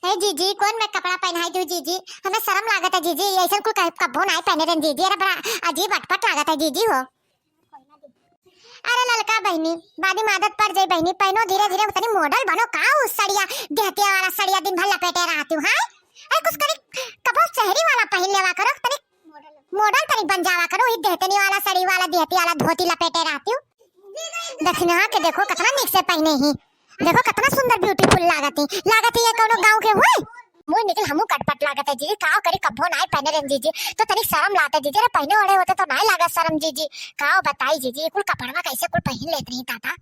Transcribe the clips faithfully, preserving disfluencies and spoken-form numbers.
ए जीजी, कौन मैं कपड़ा पहनाई दूँ जीजी? हमें शर्म लागत है जीजी, ये ऐसन कुल कह-, कब्बो नाई पहने रहन जीजी। अरे बड़ा अजीब अटपट लागत है जीजी हो। अरे ललका बहिनी, बाद में आदत पड़ जाई बहिनी, पहनो धीरे धीरे, तनी model बनो। का उ सड़िया, देहतिया वाला सड़िया दिन भर लपेटे रहती हूँ, हाँ? अरे कुछ करी, कबो शहरी वाला पहन लेवा करो, तनी model तनी बन जावा करो, ई देहतनी वाला सड़ी वाला, देहती वाला धोती लपेटे रहती हूँ। दखिनहा के देखो, कतना नीक से पहने ही। देखो, कतना सुंदर beautiful लागत ही। लागत ही ये कौनो गाँव के हुए। मुँह निकल हमू कटपट लागत है जीजी, काव करी, कब्बो नाई पहने रहन जीजी, तो तनी शर्म लागत है जीजी। अरे पहने ओढ़े होते तो नाई लागत शर्म जीजी। काव बताई जीजी, कुल कपड़वा कैसे कुल पहन लेत रही दादा।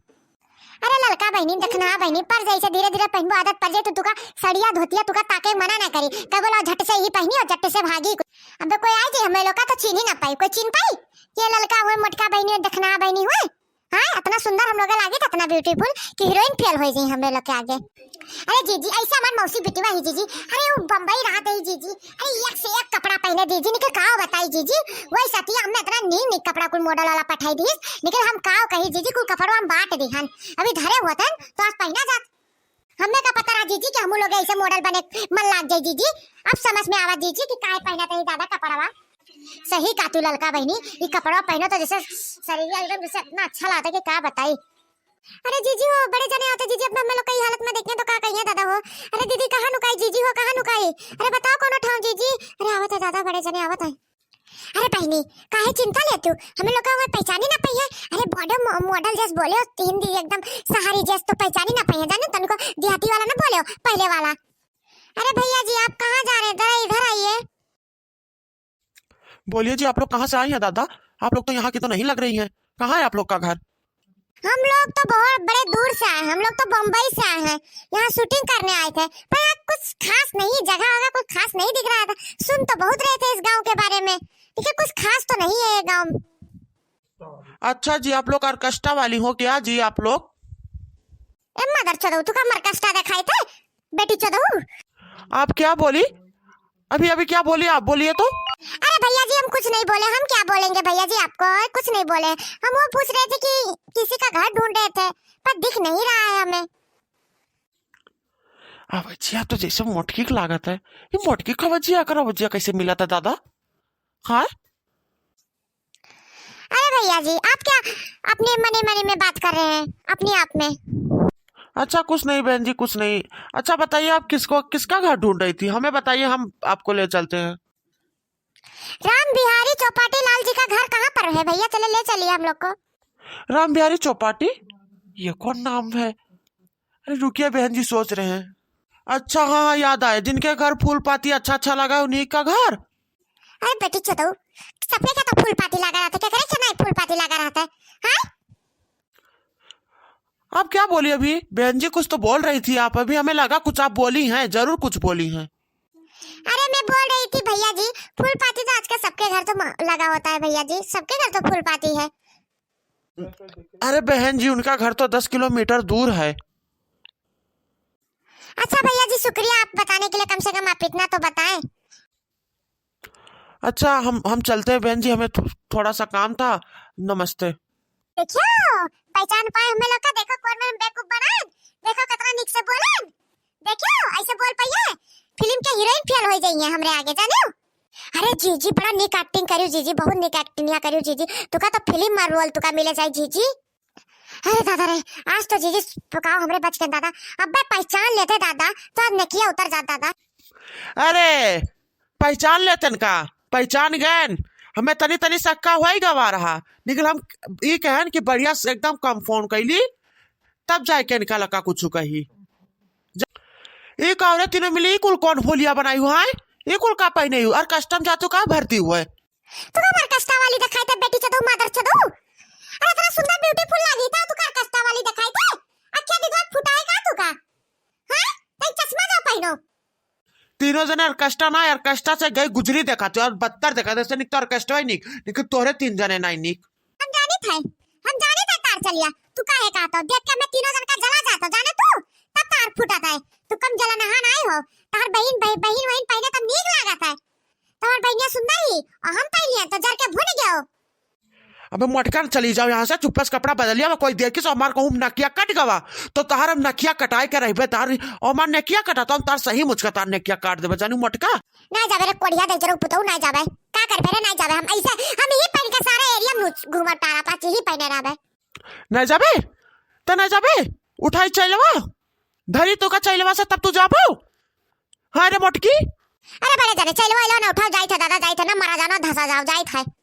अरे ललका बहिनी, दखिनहा बहिनी, पर जैसे धीरे धीरे पहनबो, आदत पड़ जाए तो तुका सड़िया धोतिया तुका ताके मना ना करी। कब बोला झट से ही पहनी और झट से भागी। अब कोई आई जाए हमें लोग का तो चीनी ना पाई, कोई चीन पाई? ये ललका हुए, मोटका बहिनी, दखिनहा बहिनी हुए। हाँ, इतना सुंदर हम लोग लागे, इतना beautiful कि heroine fail हो जाए हमें लोग के आगे। अरे जीजी, ऐसा हमार मौसी बिटिवा ही जीजी। अरे वो बम्बई रहत ही जीजी। अरे एक से एक कपड़ा पहने जीजी, निकल काव बताई जीजी। वही सतिया हमने इतना नीक नीक कपड़ा कुल model वाला पठाई दीस, निकल हम काव कही जीजी, कुल कपड़वा हम बांट दिहन। अभी धरे होतन तो आज पहना जात। हमें का पता रहा जीजी कि हमू लोग ऐसे model बने मन लाग जाए जीजी। अब समझ में आवा जीजी कि काहे पहनत ही दादा कपड़वा। सही का तू ललका बहिनी, ई कपड़वा पहनो तो जैसे शरीर एकदम जैसे इतना अच्छा लागत है कि का बताई। अरे जीजी हो, बड़े जने आते जीजी, अपना हम लोग कई हालत में देखे तो का कहिए दादा हो। अरे दीदी कहाँ नुकाई जीजी हो, कहाँ नुकाई? अरे बताओ कौनो ठाव जीजी। अरे आवत है दादा, बड़े जने आवत है। अरे बहिनी, काहे चिंता लेतू? हमें लोग का कोई पहचानी ना पाई है। अरे बड़े मो-, model जैस बोले हो, हिंदी एकदम शहरी जैस, तो पहचानी ना पाई है, जाने तनको देहाती वाला ना बोले हो, पहले वाला। अरे भैया जी, आप कहाँ जा रहे हैं? जरा इधर आइए। बोलिए जी, आप लोग कहाँ से आई हैं दादा? आप लोग तो यहाँ की तो नहीं लग रही हैं। कहाँ है आप लोग का घर? हम लोग तो बहुत बड़े दूर से आए हैं, हम लोग तो बम्बई से आए हैं, यहाँ shooting करने आए थे, पर यहाँ कुछ खास नहीं, जगह वगह कुछ खास नहीं दिख रहा था। सुन तो बहुत रहे थे इस गांव के बारे में, लेकिन कुछ खास तो नहीं है ये गांव। अच्छा जी, आप लोग orchestra वाली हो क्या जी आप लोग? ए मदर चोदऊ, तू का orchestra दिखाई थे, बेटी चोदऊ? आप क्या बोली? अभी, अभी क्या बोली आप? बोलिए तो। अरे भैया जी, हम कुछ नहीं बोले, हम क्या बोलेंगे भैया जी आपको, कुछ नहीं बोले। हम वो पूछ रहे थे कि किसी का घर ढूंढ रहे थे, पर दिख नहीं रहा है हमें। अब भैया तो जैसे मोटकी के लागत है, ये मोटकी का भैया, अगर भैया कैसे मिला था दादा? हाँ? अरे भैया जी, आप क्या अपने मने मने में बात कर रहे हैं अपने आप में? अच्छा, कुछ नहीं बहन जी, कुछ नहीं। अच्छा बताइए, आप किसको, किसका घर ढूंढ रही थी? हमें बताइए, हम आपको ले चलते हैं। राम बिहारी चौपाटी लाल जी का घर कहाँ पर है भैया? चले, ले चलिए हम लोग को। राम बिहारी चौपाटी? ये कौन नाम है? अरे रुकिए बहन जी, सोच रहे हैं। अच्छा हाँ, हाँ, याद आए, जिनके घर फूल पाती अच्छा अच्छा लगा है, उन्हीं का घर। अरे बेटी चोदऊ, सबके क्या तो फूल पाती लगा रहता है, क्या करे क्या नहीं फूल पाती लगा रहता है, हाँ? आप क्या बोली अभी? बहन जी कुछ तो बोल रही थी आप, अभी हमें लगा कुछ आप बोली हैं, जरूर कुछ बोली हैं। अरे मैं बोल रही थी भैया जी, फूल पाती तो आजकल सबके घर तो म-, लगा होता है भैया जी, सबके घर तो फूल पाती है। अरे बहन जी, उनका घर तो दस किलोमीटर दूर है। अच्छा भैया जी, शुक्रिया आप बताने के लिए, कम से कम आप इतना तो बताएं। अच्छा, हम, हम चलते हैं बहन जी, हमें थो-, थोड़ा सा काम था। नमस्ते। देखियो, पहचान पाए हमें लोग का, देखो कौन में हम बेवकूफ बनाए, देखो कितना निक से बोले, देखियो ऐसे बोल पाइए, फिल्म के हीरोइन फेल हो जाइए हमरे आगे, जानियो। अरे जीजी बड़ा निक एक्टिंग करियो जीजी, बहुत निक एक्टिंग करियो जीजी, तुका तो फिल्म में रोल तुका मिले जाए जीजी। अरे दादा रे, आज तो जीजी पकाओ हमरे बच के दादा, अबे पहचान लेते दादा तो आज नेकिया उतर जात दादा। अरे पहचान लेतन का? पहचान गएन। हमें तनी तनी शक्का होई गवा रहा, लेकिन हम ई कहन कि बढ़िया से एकदम confirm कैली, तब जाए के इनका लगा कुछ कही। ज-, ई का रे तीनों मिली, ई कुल कौन होलिया बनाई हुआ है? ई कुल का पहने हुआ? और custom जातू का भरती हुआ है? तू का orchestra वाली दिखाई दे, बेटी चोदऊ, mother चोदऊ। अरे इतना सुंदर beautiful लागी था, तू का orchestra वाली दिखाई दे? अखिया दिखवा फुटाए का तू का? हाँ? तई चश्मा जाओ पहनो। तीनों जने orchestra ना, orchestra से गई गुजरी देखाते और बदतर देखाते, से निक तो orchestra ही निक, लेकिन तोहरे तीन जने ना निक। हम जानी थे, हम जानी थे तार चलिया, तू काहे कहत हो? देख के मैं तीनों जन का जला जात हो, जाने तू? तब तार फूटत है, तू कम जलनहा नाई हो, तार बहिन, बहि-, बहिन, बहिन पहने तब नीक लागत है, तोहर बहिनिया सुंदर ही, और हम पहनिया तो जर के भुन गयो। अबे मोटका, चली जाओ यहाँ से, चुप्पे से कपड़ा बदलिया। अब कोई देखी सो हमार कहूँ नकिया कट गवा, तो तहार हम नकिया कटाए के रहबे। तार हमार नकिया कटा, तो हम तार सही मुचका तार नकिया काट देबे, जानी मोटका। ना जाबे रे कोढ़िया दे जरूर पुतऊ, ना जाबे। का करबे रे, ना जाबे। हम ऐसे, हम ही पहन के सारा एरिया में घूमब, टारा पाची ही पहने रहबे। ना जाबे? त ना जाबे? उठाई चैलवा, धरी तो का चैलवा से, तब तू जाबो? हाँ रे मोटकी। अरे बड़े जाने, चैलवा एलवा ना उठाओ, जाइत है दादा, जाइत है ना, मरा जाओ ना धसा जाओ, जाइत है।